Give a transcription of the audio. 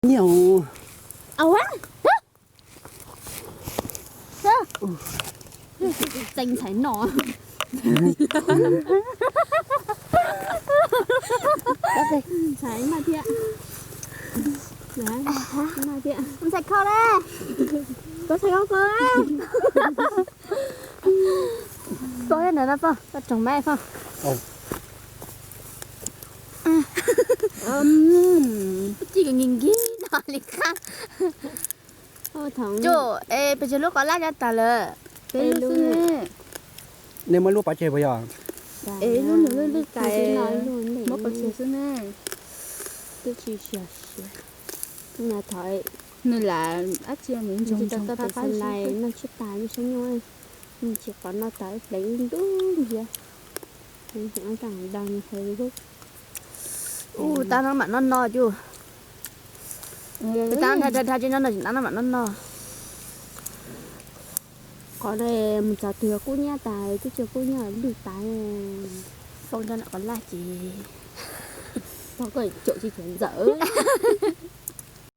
Nyiam. Au, txeev ntxhais no. Ntxhais maj thiab. Maj thiab. Ntxhais kho le. Koj ntxhais kho kho. Koj ntawd no poj, koj tsoom mab poj. Ci koj nkig nkig no li qab. Coj, es pes tsawg lub qos laj nyob tas lawm? Peb lub xwb ne. Nej muab lub pov tseg puas yog? Es lub nws lwj lwj tas, muab pov tseg xwb ne. Twb tsis siav siav. Nws lam ab tsi ntsoog ntsoog tas xwb. Noj tshuaj tas, noj tshuaj nyuj, nws tsis qhov noj tas ib pleev ib ntu ntxiab. Tab no mam noj no cus. Tab no, tab no mam noj no. Qhov mus txog twg kub nyiab tas, twb tsis kub nyiab lwj tas. Foob cov no qos laj ces tog koj caum tsis txawm ntxawm.